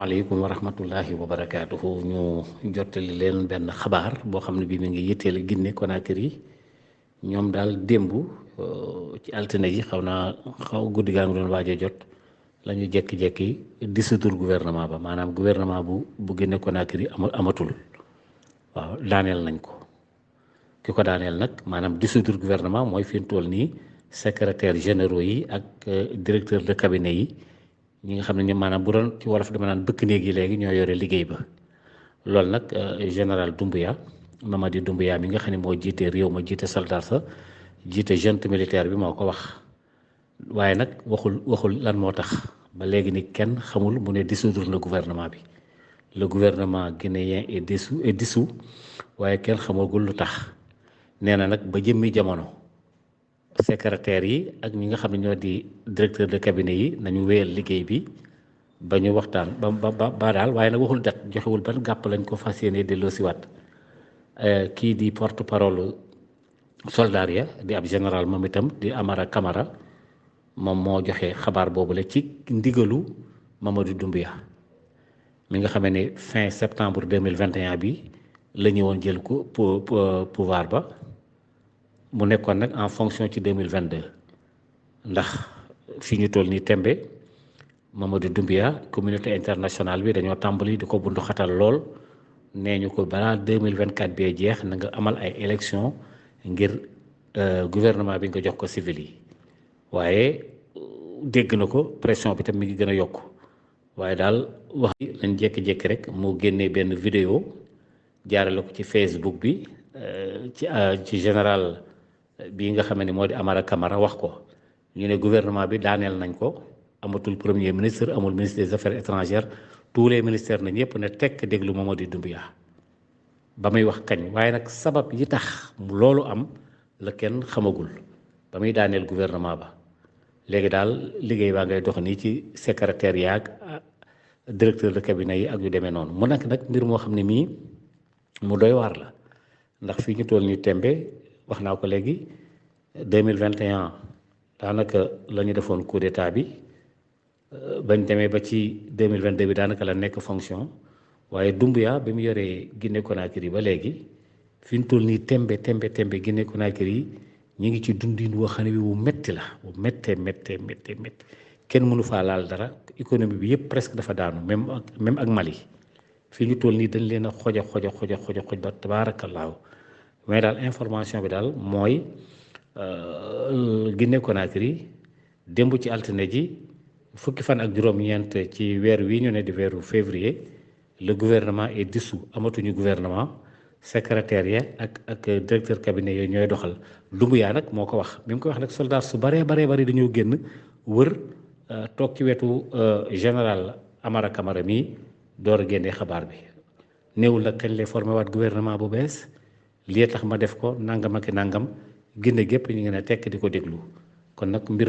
aleykum wa rahmatullahi wa barakaatuhu. ñu jottali leen benn xabaar boo xam ne bii mi ngi yitteel Guinée Conakry. ñoom daal démb ci altine ji xaw guddi gaa ngi doon waaj a jot la ñu jekki-jekki dissoudre gouvernement ba, maanaam gouvernement bu Guinée Conakry amatul. waaw daaneel nañ ko. ki ko daaneel nag maanaam dissoudre gouvernement mooy fi mu toll nii secrétaire généraux yi ak directeur de cabinet yi, ñi nga xam ne ñoom maanaam bu doon ci wolof dama naan bëkk néeg yi léegi ñoo yore liggéey ba. loolu nag général Doumbouya, Mamadi Doumbouya mi nga xam ne moo jiite réew ma, jiite soldat sa, jiite junte militaire bi moo ko wax. waaye nag waxul lan moo tax ba léegi ni kenn xamul mu ne dissoudre na gouvernement bi. le gouvernement guinéen est dissous waaye kenn xamagul lu tax. nee na nag ba jëmmi jamono secrétaire yi ak ñi nga xam ne ñoo di directeur de cabinet yi nañu wéyal liggéey bi ba ñu waxtaan ba daal, waaye nag waxul dat, joxewul ban gàpp lañ ko fas yéene delloosiwaat. kii di porte parole soldat ya di ab général moom itam di Amara Camara, moom moo joxe xabaar boobule ci ndigalu Mamadou Doumbouya mi nga xamee ne fin septembre 2021 bi la ñëwoon jël ko pouvoir ba. mu nekkoon nag en fonction ci 2022 ndax fi ñu toll nii tembe Mamadou Doumbouya communauté internationale bi dañoo tàmbali di ko bundu xatal lool. nee ñu ko balaa 2024 bee jeex na nga amal ay élection ngir gouvernement bi nga jox ko civil yi. waaye dégg na ko, pression bi tam mi ngi gën a yokk. waaye daal wax lañ jékki-jékki rek mu génnee benn vidéo jaarale ko ci Facebook bi ci général bii nga xam ne moo di Amara Camara wax ko. ñu ne gouvernement bi daaneel nañ ko, amatul premier ministre, amul ministre des affaires étrangères, tous les ministères nañ yëpp ne tekk déglu Mamadou Doumbouya ba muy wax kañ. waaye nag sabab yi tax loolu am la kenn xamagul ba muy daaneel gouvernement ba. léegi daal liggéey baa ngay dox nii ci secrétaire yaag directeur de cabinet yi ak yu demee noonu. mu nekk nag mbir moo xam ne mii mu doy waar la, ndax fii ñu toll nii tembe wax naa ko léegi 2021 daanaka la ñu defoon coup d'état bi, bañ demee ba ci 2022 bi daanaka la nekk fonction. waaye Doumbouya bi mu yoree Guinée Conakry ba léegi fi ñu toll nii tembe Guinée Conakry ñu ngi ci dundin woo xam ne bi wu metti la, wu méttee kenn mënu faa laal dara. économie bi yëpp presque dafa daanu, même ak Mali fi ñu toll nii dañ leen a xoj ba tabaarakallaahu. mais daal information bi daal mooy Guinée Conakry démb ci altine ji fukki fan ak juróom-ñeent ci weer wi ñu ne di weeru février, le gouvernement est dissous, amatuñu gouvernement. secrétaire ya ak directeur cabinet yooyu ñooy doxal. Doumbouya nag moo ko wax, bi mu ko wax nag soldat su bari dañoo génn wër toog ci wetu général Amara Camara mii door a génnee xabaar bi. néewul nag kañ lay formé waat gouvernement bu bees, lii tax ma def ko nangam ak nangam. Guinée gépp ñu ngi ne tekk di ko déglu. kon nag mbir